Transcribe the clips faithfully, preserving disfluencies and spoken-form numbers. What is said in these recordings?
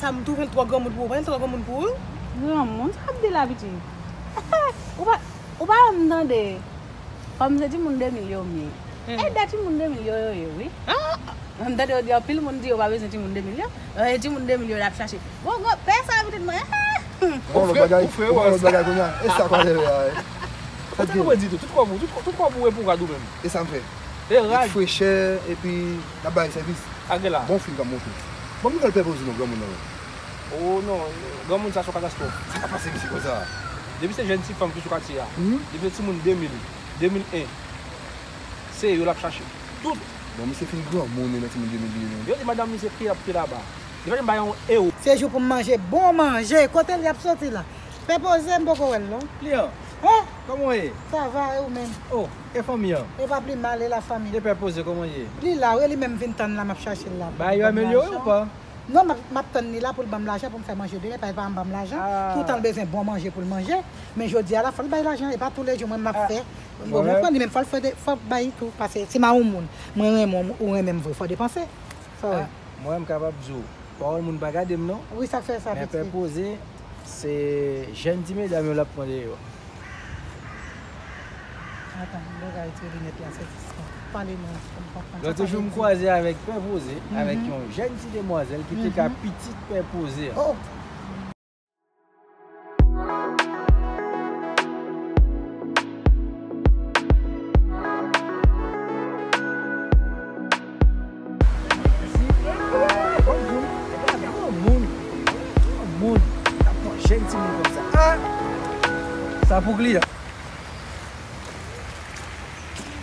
M twouve l twò granmoun pou ou. Pa gen twò granmoun pou ou. Granmoun, sa w ap di la, pitit? Ou pa, ou pa wè m tande. Kòm se timoun de mil yo m ye. E de timoun de mil yo, yo ye, wi. M tande yo di anpil moun di yo pa bezwen timoun de mil yo. E timoun de mil yo y ap chache. Bon, granpè sa pitit mwen. Bon, lòt bagay, bon, lòt bagay kounye a. E sa kwa lè a? Sa te mwen di tou, tout kòb ou, tout, tout kòb ou e pou rad ou menm. E sa m fè. E rad. Frechè, epi n ap bay sèvis. Bon fim k ap monte. Bon, m fè l pè poze non, granmoun nan. Oh non, granmoun sa se yon katastwòf. Sa ka pase misye konsa? Depi se jèn ti fanm ki sou katye a, depi se timoun de mil, de mil en, se yo l ap chache. Tout. Bon, misye fin granmoun, li nan timoun de mil li ye menm. Yo di madanm li se pye ap pye laba. Li pa janm bay yon ewo. Se jou pou m manje bon manje. Kote l ap soti la? Pè poze, m poko wè l non. Kliyan, kòman w ye? Sa va, e ou menm? Oh, e fanmi an? E pa pli mal, e la fanmi? E pè poze, kòman l ye? Li la, wi, li menm vin tann la, m ap chache l la. Bagay yo amelyore ou pa? Non, m ap, m ap tann li la pou l ban m lajan pou m fè manje demen, paske l pa janm ban m lajan. Toutan l bezwen bon manje pou l manje. Men jodi a la, fò l bay lajan, e pa toulejou mwen m ap fè. Bon, mwen konn li menm, fò l fè de, fò l bay tou, paske se mawon moun. Mwen renmen w, ou renmen m vre, fò depanse. Sa w wè? Mwen, m kapab di w, pawòl moun pa gade m non. Wi, sa k fè sa, pitit? Men pè poze, se jèn ti medam yo l ap pran deyò. Atan, m te ka retire linèt la, se jis pale mwen, pou m konprann. Lòt jou, m kwaze avèk pè poze, avèk yon jèn ti demwazèl ki te ka pitit pè poze an. Oh! Granmoun, granmoun, granmoun, ap pran jèn timoun konsa. Ah! Sa pou kliyan.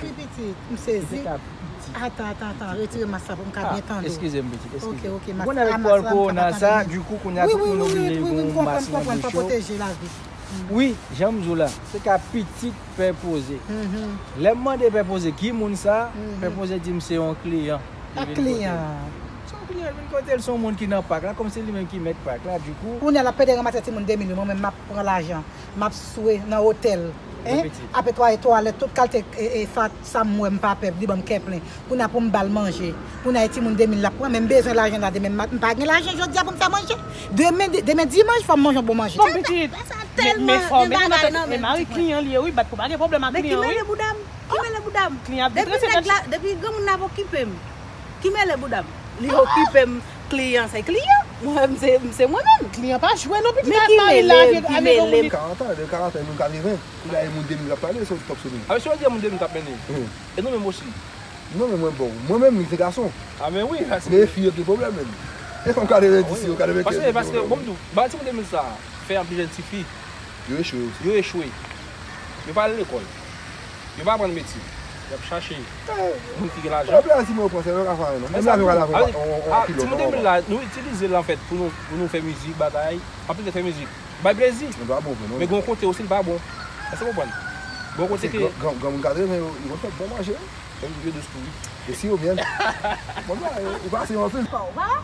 Wi, pitit, m sezi. Atan, atan, atan, retire mas la pou m ka byen tande w. Eskize m, pitit, eskize. Ok, ok, mas la, mas la, m ka pa tande byen. Wi, wi, wi, wi, wi, m konprann, m konprann, fò pwoteje lavi. Wi, jan m di w la, se ka pitit pè poze. Lè m mande pè poze ki moun sa, pè poze di m se yon kliyan. Ak kliyan. Se yon kliyan, l vin kote l, se yon moun ki nan pak la, kòmsi li menm ki mèt pak la, dikou. Kounye a l ap pede ranmase timoun de mil yo, mwen menm m ap pran lajan. M ap swe nan otèl. Hein? Apre twalèt, twalèt, tout kalite, e, e, sa, sa m wè m pa pè, li ban m kè plen. Kounye a pou m ba l manje. Kounye a e timoun de mil l ap pran, men m bezwen lajan la demen. M pa, m pa gen lajan jodi a pou m fè manje. Demen, demen dimanch, fò m manje yon bon manje. Bon, pitit, men, men fò, men mari kliyan li ye, wi, bat pou pa gen pwoblèm ak kliyan, wi. Men ki mele bouda m? Ki mele bouda m? Kliyan ap detrese tèt li. Depi granmoun nan ap okipe m. Ki mele bouda m? Li okipe m, kliyan se kliyan. Mwen, m se, m se mwen menm. Kliyan pa jwe non, pitit, ak mari l lage avèk yon moun. Karant an, de karant an, moun katreven. Kounye a e moun de mil k ap pale, se yon ti tòp sou nou. A, mesye, yo di e moun de mil k ap mennen. E nou menm osi. Non, men mwen bon. Mwen menm, li se gason. A, men wi, paske men fi yo gen pwoblèm menm. E fanm katreven dis yo, katreven kenz yo gen pwoblèm. Paske, paske, bon, m di w, ba timoun de mil sa, fè anpil jèn tifi. Yo echwe osi. Yo echwe. Yo pa al lekòl. Yo pa aprann metye. Y ap chache moun ki gen lajan. Pwoblèm si mwen pran, se mwen ka fè anyen non. Menm lajan pa lajan, on, on, on kilò. Timoun de mil la, nou itilize l anfèt pou nou, pou nou fè mizik, bagay. Anpil de fè mizik. Bay plezi. Men gen yon kote osi l pa bon. Èske w konprann? Gen yon kote ke gran, gran, granmoun katreven yo, yo konn fè bon manje. Fè m vye dous tou wi. E si yo mèt. Bon, ou pase yon anpil. Ou pa wè?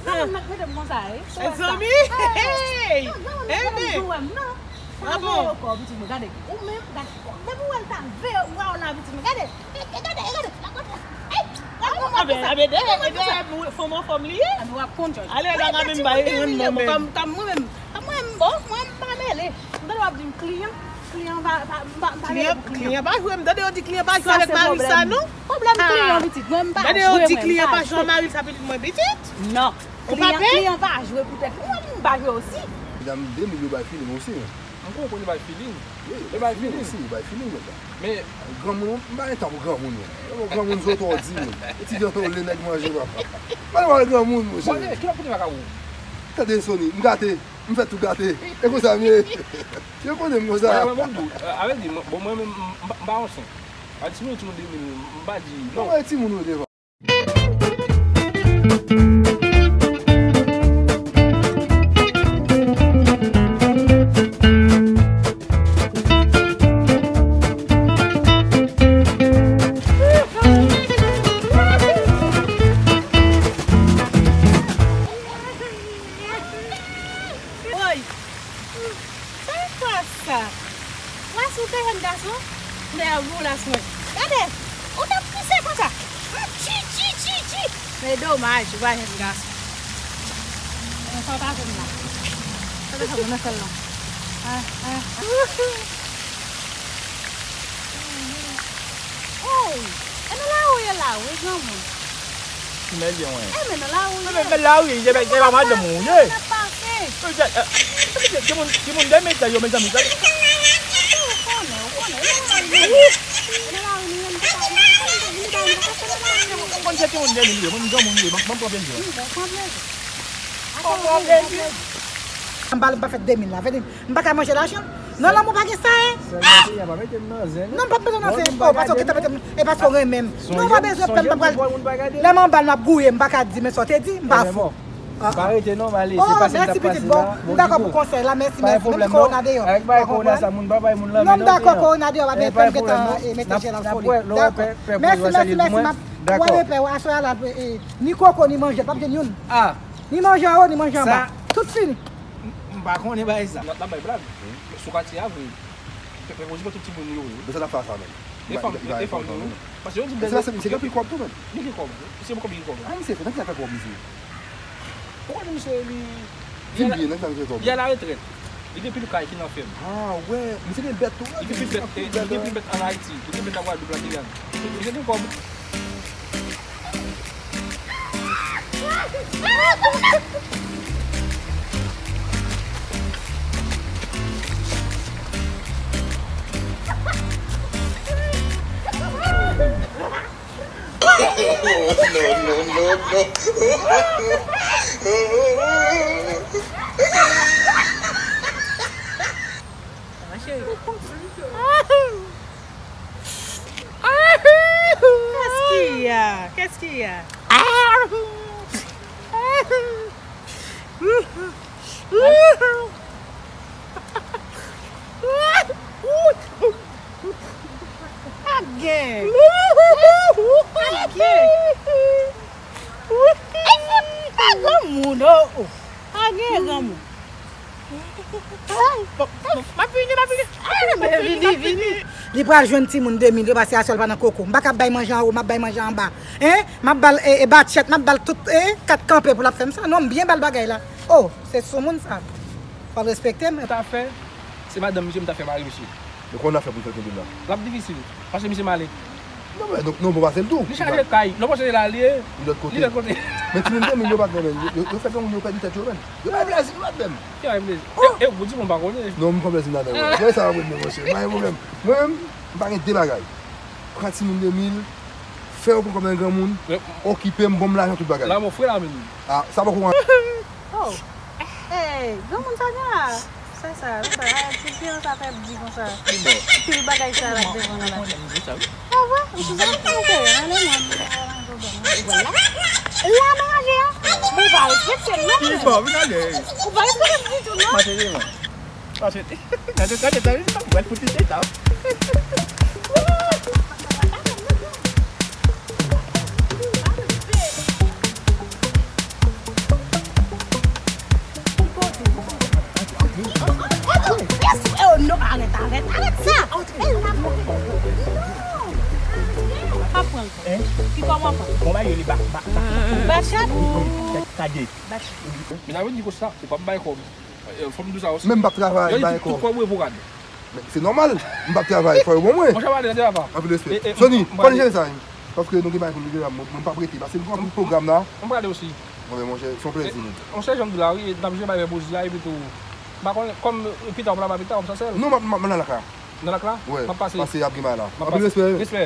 Granmoun nan k mete m konsa, wi. Mezanmi! Hey! Granmoun nan k mete m sou wè m, non. Sa veye kò, pitit mwen, gade. Ou menm, gade. Depi w wè l ta veye, waw la, pitit mwen, gade. E, e, gade, e, gade. Lakòt la. Ey! Gade granmoun nan konsa. Anben, anben, de, de, fanm anfòm li ye. Anben, w ap konn, Jòj. Ale, la, la, menm bay, mwen menm. Kòm, kòm mwen menm. Kòm mwen menm, bon, mwen m pa mele. M tande w ap di m kliyan. Kliyan pa, pa, pa, pa rele pou kliyan. Kliyan pa jwe, m tande yo di kliyan pa jwe avèk mari l sa non. Pwoblèm kliyan pitit, mwen m pa jwe, mwen m pa jwe. Tande yo di kliyan pa jwe ak mari l sa pitit mwen pitit. Non. Kliyan, kliyan pa jwe poutèt li, mwen m pa jwe osi. Medam de mil yo bay feeling osi non. M konprann yo bay feeling. Wi, yo bay feeling osi, yo bay feeling nèg la. Men granmoun, m pa gen tan pou granmoun non. Granmoun zo twò di moun. Etidyan yo le nèg manje papa. M pa pale granmoun monchè. Bon, kilè w pote vagabon? Tande Sony, m gate. M fè tou gate. E konsa m ye. Yo konnen m konsa. Mwen, mwen, mwen, a vre di, mwen, bon, mwen menm, m, m, m pa yon sen. A di, si nou timoun de mil, m pa di non. Mwen, timoun yo devan. Woy! Sa e kwa sa? Las ou te jèn gason? Lè a gwo las mwen. Gade! Ou t ap pise konsa. Tchi, tchi, tchi, tchi! Men domaj, ou pa jèn gason. Sa w ta jwenn la. Sa w ta jwenn nan sèl non. Ah, ah, ah. Oh, e nan lari w ye la wi granmoun. Ki mèt gen wè. E men nan lari w ye. Men lari, se pa madanm ou ye. Sa pase? Timoun, timoun de mèt yo, mezanmi. Ou konnen, ou konnen. E nan lari nou ye. Ou konn se timoun de mèt yo, mwen granmoun ye, mwen pran plezi. Wi, mwen pran plezi. Mwen pa, mwen pa fè de mil la, vle di, m pa ka manje lajan. Non, lanmou pa gen sa, hein. Sèlman Seyè pa mete m nan zen. Non, m p ap mete w nan zen. Oh, paske w gentan mete m, e paske w renmen m. Non, w pa bezwen pè m, m pa pral. Lè m anba l, m ap gouye, m pa ka di, men sa w te di, m pa fou. M pa rete non, m ale. Se pase m t ap pase la. M dakò pou konsèy la, mèsi, mèsi. Menm si kowona deyò. Avèk bagay kowona sa, moun pa bay moun lanmen non. Non, m dakò, kowona deyò, pa gen pè m gentan mete jèl an foli. Dakò. Mèsi, mèsi, mèsi, m ap wale pè, aswè a la, ni koko, ni manje, p ap gen youn. Ni manje anwo, ni manje anba. Tout fini. M, m pa konnen bagay sa. N ap bay blag. Sou katye a vre. Fè, fè konjike tout timoun yo, wi. Men sa n ap fè sa menm? E fanm, e fanm yo, wi. Paske yo di m se gen anpil kòb tou menm. Li gen kòb. Se pou kòb li gen kòb. Ah, misye fè, nan ki sa fè kòb, misye? Ou konnen misye, li, li a la retrèt. Li gen pil kay ki nan fèm. Ah, wè. Misye gen bèt tou, wi. Li gen pil bèt, li gen pil bèt an Ayiti. Li gen bèt nan Gwadloup la, Giyàn. Misye gen kòb. No, no, no, no. Qu'est-ce qu'il y a? Qu'est-ce qu'il y a? Pa gen. Pa gen. Pa gen granmoun, oh, oh. Pa gen granmoun. M ap vini, m ap vini. Ah, men vini, vini. Li pral jwenn timoun de mil yo, paske aswè l pa nan koko. M pa ka bay manje anwo, m ap bay manje anba. Hein? M ap ba l, e, e batchèt, m ap ba l tout, e, kat kanpe pou l ap fè m sa. Non, m byen ba l bagay la. Oh, se soumoun sa. Fò l respekte m. Sa fè, se madanm misye m ta fè mari misye. Men kòman n ap fè pou n fè l kenbe l la? L ap difisil, paske misye male. Non, men, non, non, bon, pase l tou. Li chache kay, lòt bò se la li ye. Li lòt kote. Li lòt kote. Men timoun de mil yo pa t renmen. Yo, yo, yo fè granmoun yo pèdi tèt yo, menm. Yo bay plezi, yo pa t renmen. Ki bay plezi? Oh! E, e, ou di moun pa konnen. Non, m pran plezi nan men, wè. Wè sa w ap renmen, monchè. Pa gen pwoblèm. Mwen menm, m pa gen de bagay. Pran timoun de mil, fè yo pran kòb nan granmoun, okipe m, ban m lajan, tout bagay. Lanmò fre la, menm. Ah, sa poko an. Oh. Hey, granmoun sa gen la. Sa, sa, sa, ti piyan sa fè di konsa. Li bon. Pil bagay sa la devan nou la. Konnen m di sa, wi. Ah, vre? Ou sou zòn? Ok, ale mwen. Ou wè la? La nan ranje a. Ou pa respekte l non. Li bon, vin ale. Ou pa respekte l ditou non. Mache devan. Gade, gade, gade, gade, fout li se ta. Oh, non, arèt, arèt, arèt sa. Pa pran l. Ki kòb w ap pran? Bon, ba yo li ba, ba, ba. Bachat? Kade. Bachat. Men sa vle di konsa, ou p ap bay kòb. Eh, fò m di w sa osi. Men m p ap travay, bay kòb. Tout kòb revokab. Men se nòmal, m p ap travay, fò yo ban mwen. Monchè, pale nan tèt apa. Anpil respè. Sony, fò n jere sa, wi. Paske nou gen bagay pou nou jere la, mwen, mwen p ap rete. Paske nou gen anpil pwogram la. Mwen prale osi. Bon, men monchè, se yon plezi, non. Monchè, jan m di w la, wi, n ap jere bagay pou Bouzi a, epi tou, m pa konnen, kòm pita, w pa pita, kòm sa sèl. Non, m ap, m ap nan lak la. Nan lak la? Wè, m ap pase. Pase, ap gen bagay la. M ap pase. Anpil respè. Respè.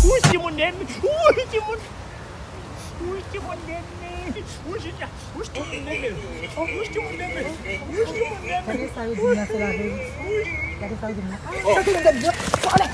Wouy, timoun de m! Wouy, timoun! Wouy, timoun de m! Wouy, timoun de m! Wouy, timoun de m! Wouy, timoun de m! Gade sa yo di m nan, se la verite. Gade sa yo di m nan. Ah, sa timoun de m! Anlè!